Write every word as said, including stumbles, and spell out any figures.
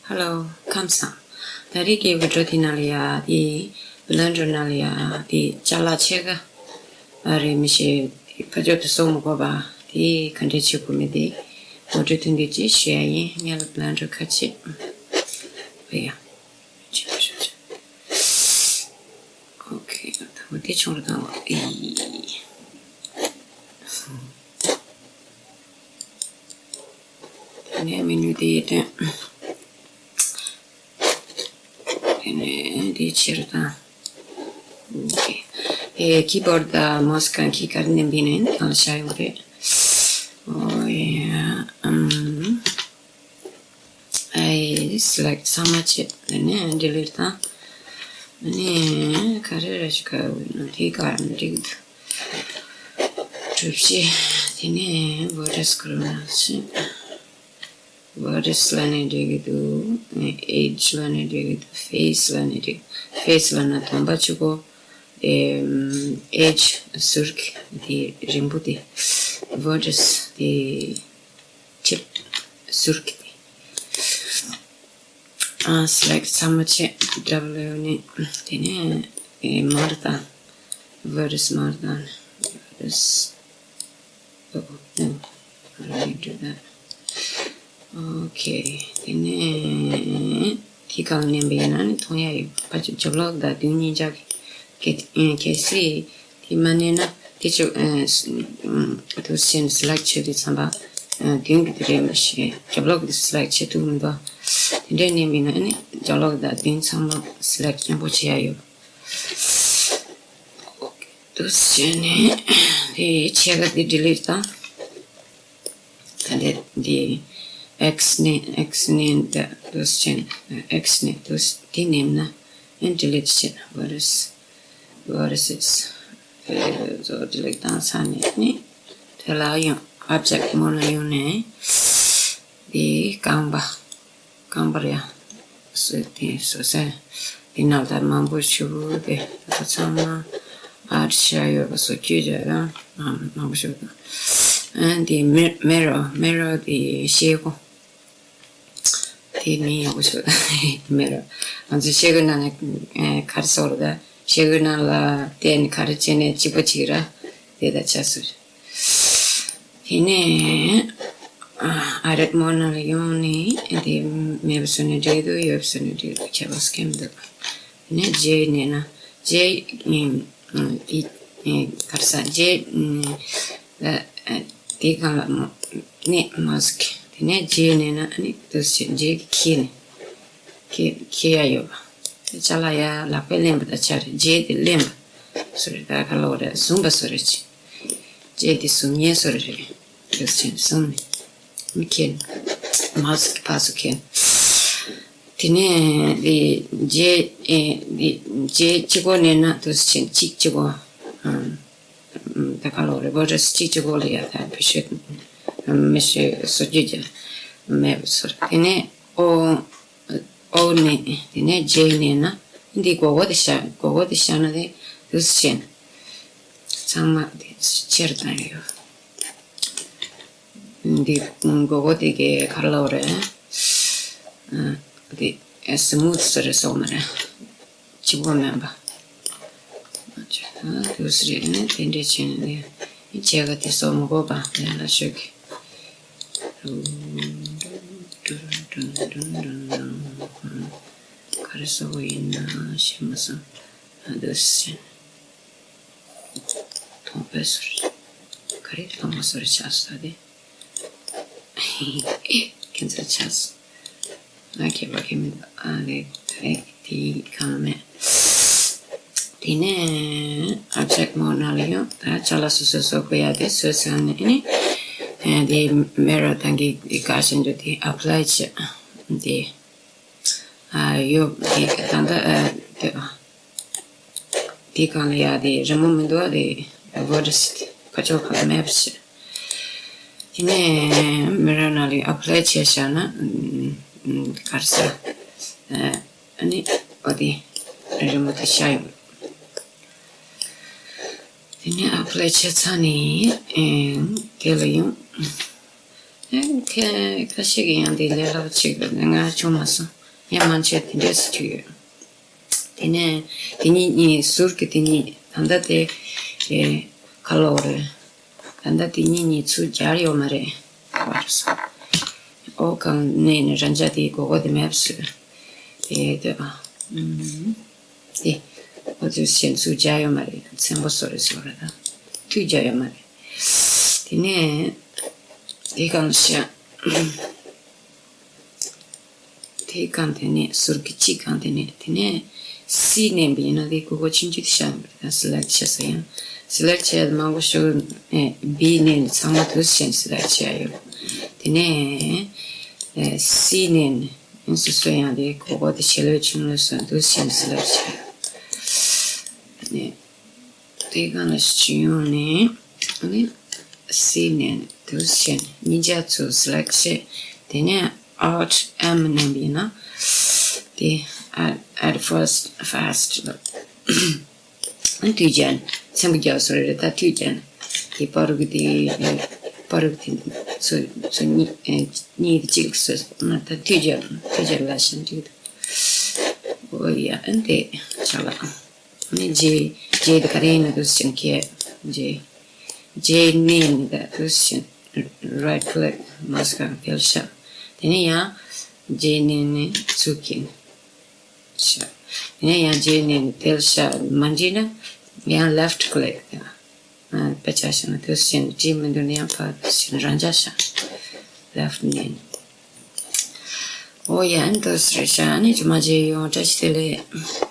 Hello, ཁམས་བཟང་། ད་རེས་ཀྱི་བི་ཌི་ཡོ་དེ་ནང་ལ་ཡ་དེ་བི་ལེན་ཌར་ནང་ལ་ཡ་དེ་ཅ་ལག་ཕྱེད་ཀ་ཨ་རེ་མི་ཤེས་དེ་ཕ་ཇོ་དེ་བཟོ་མི་དགོས་པ་དེ་ག་འདྲས་བྱེད་དགོས་མིན་དེ་ངོ་སྤྲོད་ཐུང་ཐུང་ཅིག་ཞུ་ཡ་ཡིན། ངས་ལ་བི་ལེན་ཌར་ཁ་ཕྱེ་བ་ཡ། ཨོ་ཁེ། ད་འོ་དེ་ཆུང་རུ་བཏང་བ་ཨི། དེ་ནས་མེ་ནུ་དེ་ཡི་སྟོན། དེ་ནས་དེ་ཕྱེད་རུ་བཏང་། ཨོ་ཁེ། ཨེ་ཀི་བོར་ཌི་དང་མའོ་སི་གང་གི་ག་རེ་མནན་པ་ཡིན་ན་ཡང་ནི་གང་ལ་བཞག་ཡོང་རེད། ཨོ་ཡ་ཨམ། ཨའི་སི་ལེག་ཊི་ཚང་མ་བྱེད། དེ་ནས་ཌི་ལིཊ་དང་། དེ་ནས་ག་རེ་ར་ཞིག་ག་འོས་ན་དེ་ག་ར་འགྲིག་འདུག་གྲུ་བཞི། དེ་ནས་བྷར་ཌི་སི་ཁུར་ན་ཞིག་བྷར་ཌི་སི་ལ་ནས་འགྲིག་གི་འདུག་ཨེ་ཇི་ལ་ནས་འགྲིག་གི་འདུག་ཕེ་སི་ལ་ནས་འགྲིག་ཕེ་སི་ལ་ན་གདོང་པ་གཅིག་པོ། ཨེ་ཨེ་ཇི་ཟུར་གི་དེ་རིང་པོ་དེ། བྷར་ཌི་སི་དེ། ཅིབ་ཟུར་གྱི་དེ། ཨ་སི་ལེག་ཊི་ཚང་མ་བྱས། ཌབ་ལིའུ་ནི་དེ་ནས་ཨེ་མར་དང་། བྷར་ཌི་སི་མར་དང་། བྷར་ཌི་སི། ཨོ་ཨོ་ཨོ་ཨོ་ཨོ་ཨོ་ཁེ། དེ་ནས་དེ་གང་མནན་པ་ཡིན་ན་ནི་མཐོང་ཡ་ཡོད་པ། ཅིག་རྒྱབ་ལོགས་དང་མདུན་གཉིས་ཆ་གི་གལ་སྲིད། དེ་མ་ནས་ན་དེ་ཚོ་ཨ་ཨ་དུ་ཤེས་ནས་སི་ལེག་བྱེད་དུས་ཙམ་པ། ཨ་མདུན་གྱི་དེ་རེད་མ་ཤེས། རྒྱབ་ལོགས་ཀྱི་སི་ལེག་བྱེད་ཐུབ་མི་འདུག་དེ་འདྲས་ནས་མིན་ན་ཨ་ནི་རྒྱབ་ལོགས་དང་མདུན་ཚང་མ་སི་ལེག་མཉམ་པོ་བྱེད་ཡ་ཡོད། དུ་ཤེས་ནས་དེ་ཕྱེད་ཀ་དེ་ཌི་ལིཊ་དང་། ད་འདི་འདི་ཨེག་སི་ནི་ཨེག་སི་ནི་འདི་འདུག་ཅན་ཨེག་སི་ནི་འདུག་འདི་མནན་ན་ཨེ་ཌི་ལིཊ་བྱེད་ན་བྷར་ཌི་སི་བྷར་ཌི་སི་ཨེ་བཟོ་ཌི་ལིཊ་བཏང་ཚར་ནས་ནི་དེ་ལ་ཡོང་ཨོབ་ཇེག་མོཌ་ལ་ཡོང་ནས་འདི་རྐང་པ། རྐང་པར་ཡང་སོ་དེ་སོ་སོའི་དེ་ནང་ལྟར་མང་པོ་ཞུ་དེ་ད་ཚང་མ་ཨར་ཤ་ཡོད་པ་སོ་བཅུ་བརྒྱ་ཡང་མང་པོ་ཞུ་དང་། ཨ་དེ་མེ་མེ་རོ་མེ་རོ་དེ་ཤེལ་སྒོ་དེ་མི་ཡག་པོ་ཞུ་དང་མེ་རོ་ང་ཚོ་ཤེལ་སྒོའི་ནང་ནས་ག་རེ་བཟོ་ར་ད་ཤེལ་སྒོའི་ནང་ལ་བལྟས་ནས་ག་རེ་བྱས་ནས་གཅིག་པ་གཅིག་ར་དེ་ད་ཆ་སོ། དེ་ནས་ཨ་རེད་མོ་ནང་ལ་ཡོང་ནས་དེ་མེད་པ་བཟོ་ནས་འགྲིག་འདུག་ཡོད་པ་བཟོ་ནས་འགྲིག་འདུག་ཁྱད་པར་སྐྱེ་མི་འདུག་དེ་ནས་ཇེ་ནས་ན་ཇེ་ཨིན་ཨིན་གར་ས་ཇེ་ཨིན་ཨ་དེ་གང་ལ་མོ་ནས་མ་ཟིག་དེ་ནས་ཇེ་ནས་ན་ཨ་ནི་དུ་ཟེར་ཇེ་གི་ཁྱི་ནས། ཁྱེད་ཁྱེད་ཡ་ཡོད་པ། ཅ་ལག་ཡ་ལག་པས་ལེན་པ་དང་ཆ་རེད། རྗེས་དེ་ལེན་པ་སུ་རེད། ད་ག་ལོ་རེད། བཟུང་པ་སུ་རེད། ཅི་རྗེས་དེ་བཟུང་མཁན་སུ་རེད། དུ་ཕྱིན་བཟུང་ནས་མི་ཁྱེད་མ་སུ་ཕ་སུ་ཁྱེད། དེ་ནས་དེ་རྗེས་ཨེ་དེ་རྗེས་གཅིག་པོ་ནས་ན་དུ་ཕྱིན་གཅིག་གཅིག་པོ། ད་ག་ལོ་རེད། བོ་རེས་གཅིག་གཅིག་པོ་ལ་ཡ་ད་བེད་སྤྱོད་མི་ཤེས་སོ་རྒྱུ་རྒྱ་མེད་པ་སུ་རེད། དེ་ནས་ཨོ། ཨོ་ནས་དེ་ནས་ཇེ་ནས་ན་འདི་གོ་གོ་དེ་ཤ་གོ་གོ་དེ་ཤ་ན་དེ་དུས་ཆེན་ཚང་མ་དེ་ཆེར་བཏང་ཡོད། འདི་གོ་གོ་དེ་གའི་གར་ལོ་རེད། དེ་སི་མུ་ཐི་སུ་རེད་སོག་མ་རེད། གཅིག་པོ་མིན་པ། དུས་རེད་ནས་དེ་འདྲས་བྱས་ནས་ཇེ་ག་དེ་སོག་མ་གོ་པ་ཡང་ལ་ཤོད་གི་ག་རེ་བཟོ་བ་ཡིན་ན་ཤེས་མ་སོང་། ཨ་འདུག་སེ་མཐོང་པའི་ཟུར། ག་རེ་མཐོང་བ་ཟུར་ཆགས་སོ་དེ། ཁྱེད་ཚོ་ཆགས་སོ། ང་ཁྱད་པར་གྱི་མི་འདུག་ཨ་ལེ་ད་རེད་དེ་གང་མེད། དེ་ནས་ཨབ་ཇེག་མོ་ནང་ལ་ཡོང་ད་ཅ་ལག་སོ་སོ་བཟོ་དགོས་ཡ་དེ་བཟོས་ཚར་ནས་ནི་དེ་མེ་རོ་དང་གི་དགའ་ཞེན་དུ་དེ་ཨབ་ལའི་བྱས་དེ། ཨ་ཡོད་དེ་ད་ལྟ་ཨ་དེ་དེ་གང་ལ་ཡ་དེ་རི་མོ་མི་འདུག་ཨ་དེ་བྷར་ཌི་སི་དེ་ཁ་ཕྱོགས་གང་ལ་མེད་པ་ཞིག་དེ་ནས་མེ་རོ་ནང་ལ་ཨབ་ལའི་བྱས་བཞག་ན་གར་ས་ཨ་ནི་ཨོ་དེ་རི་མོ་དེ་ཤ་ཡོང་དེ་ནས་ཨབ་ལའི་བྱས་ཚར་ནས་དེ་ལ་ཡོང་། ཁ་ཁ་ཤས་ཀྱི་ཡང་དེ་ལས་སླ་པོ་ཅིག་རེད། ང་བྱུང་མ་སོང་ ཡང་མང་ཆེ་དེ་འདྲས་སུ་ཐུག་ཡོད། དེ་ནས་དེ་གཉིས་གཉིས་ཟུར་གྱི་དེ་གཉིས་ད་ལྟ་དེ་ཨེ་ཁ་ལོ་རེད། ད་ལྟ་དེ་གཉིས་གཉིས་ཚུར་སྦྱར་ཡོད་མ་རེད། བར་སོ། ཨོ་གང་ནས་ནས་རང་ཅག་དེའི་གོ་གོ་དེ་མེབ་སུ། དེ་དེ་ཨ། ཨུམ། དེ། ཨོ་དེ་བཞིན་ཚུར་སྦྱར་ཡོད་མ་རེད། ཚན་པོ་སོ་རེ་སོ་རེ་ད། མཐུད་སྦྱར་ཡོད་མ་རེད། དེ་ནས། དེ་གང་ཤ། དེ་གང་དེ་ནས་ཟུར་གྱི་གཅིག་གང་དེ་ནས་དེ་ནས་C མནན་པ་ཡིན་ན་དེ་གོ་གོ་ཆུང་ཆུང་དེ་ཤ་ཡོད་མ་རེད། ད་སི་ལེག་བྱས་ས་ཡང་། སི་ལེག་བྱས་མང་པོ་ཤོར་ནས་B མནན་ཚང་མ་དུ་བཞིན་སི་ལེག་བྱས་ཡོད། དེ་ནས་ཨེ་C མནན། ཡང་སོ་སོ་ཡང་དེ་གོ་གོ་དེ་ཆེ་ལོས་ཆུང་ལོས་སོང་དུ་བཞིན་སི་ལེག་བྱས། ནས་དེ་གང་ལ་ཞིག་ཡོང་ནས་ཨ་ནི་C མནན་དུ་བཞིན་ཉིན་ཆ་ཚུ་སི་ལེག་བྱས། དེ་ནས་Alt M མནན་པ་ཡིན་ན་དེ་add, add first fast ལ། མཐུད་བྱས་ནས་ཚན་པོ་རྒྱག་སོ་རེད། ད་མཐུད་བྱས་ནས་དེ་པ་རུ་གི་དེ་པ་རུ་གི་དེ་ཚོ་ཚོ་གཉིས་གཉིས་དེ་གཅིག་སོ་ན་ད་མཐུད་བྱས་མཐུད་བྱས་ལ་ཞིང་འགྲིག་འདུག་འོ་ཡ་ཨ་དེ་ཆགས་ལ། ཨ་ནི་J J དེ་ག་རེ་ཡིན་ན་དུ་ཞིང་ཁྱེད་J J མནན་ནས་ད་དུ་ཞིང་right click མོས་གང་དེ་ལ་བཞག་དེ་ནས་ཡང་J མནན་ནས་ཚུར་འཁྱེར་ནས། ཤ། ཡང་ཡང་རྗེས་ནས་དེར་ཤ་མ་འཇིག་ན་ཡང་left click དང་། དཔེ་ཆ་བཞག་ན་དེ་བཞིན་བྲིས་མི་འདུག་ན་ཡང་ཕར་དེ་བཞིན་རང་འཇགས་ཤ། left ནས། ཨོ་ཡ་ཨན་དུ་སི་རེ་ཤ་ནི་ཇི་མ་ཇེ་ཡོང་བཀྲ་ཤིས་བདེ་ལེགས།